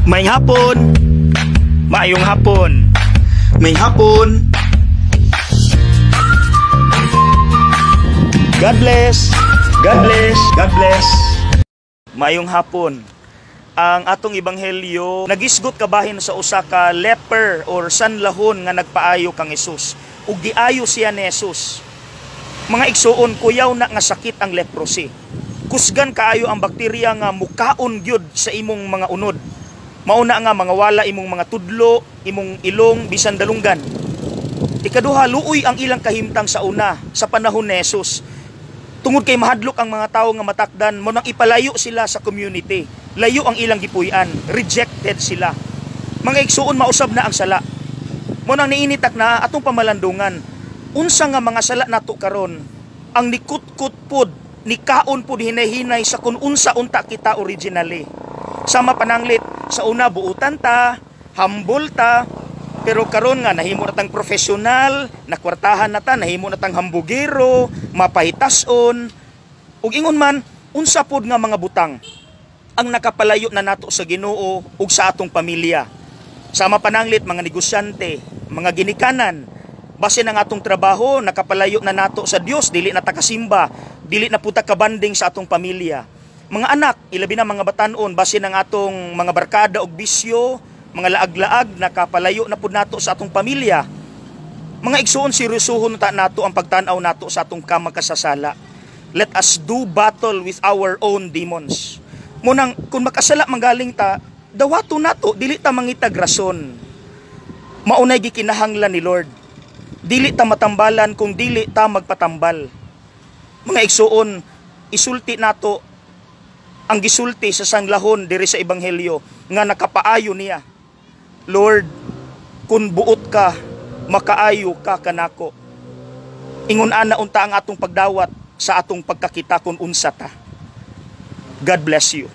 Maayong hapon. Maayong hapon. Maayong hapon. God bless. God bless. God bless. Maayong hapon. Ang atong ebanghelyo nagisgot kabahin sa usa ka leper or sanlahon nga nagpaayo kang Hesus. Ug giayo siya ni Hesus. Mga igsuon, kuyaw na nga sakit ang leprosy. Kusgan kaayo ang bakterya nga mukaon gyud sa imong mga unod. Mauna nga mga wala imong mga tudlo, imong ilong, bisan dalunggan. Ikaduha, luoy ang ilang kahimtang sa una sa panahon ni Jesus. Tungod kay mahadlok ang mga tawo nga matakdan, mo nang ipalayo sila sa community. Layo ang ilang gipuy-an, rejected sila. Mga igsuon, mausab na ang sala. Mo nang niinitak na atong pamalandungan. Unsa nga mga sala nato karon ang nikutkut pod, nikaon pod hinay-hinay sa kun unsa unta kita originally? Sama pananglit, sa una buutan ta, humble ta, pero karon nga nahimo na tang profesional, nakwartahan na ta, nahimo na tang hambugero, mapahitason. Ug ingon man, unsa pod nga mga butang ang nakapalayo na nato sa Ginoo ug sa atong pamilya? Sama pananglit mga negosyante, mga ginikanan, base ng atong trabaho nakapalayo na nato sa Dios, dili na ta kasimba, dili na puta kabanding sa atong pamilya. Mga anak, ilabi na mga batanon, base ng atong mga barkada og bisyo, mga laag-laag, nakapalayo na pud nato sa atong pamilya. Mga igsuon, seryosohon ta nato ang pagtan-aw nato sa atong kamakasasala. Let us do battle with our own demons. Munang kung makasala manggaling ta, dawato nato, dili ta mangitag rason. Maunay gikinahanglan ni Lord. Dili ta matambalan kung dili ta magpatambal. Mga igsuon, isulti nato ang gisulti sa sanglahon diri sa ebanghelyo nga nakapaayo niya. "Lord, kung buot ka, makaayo ka kanako." Ingon ana unta ang atong pagdawat sa atong pagkakita kung unsa ta. God bless you.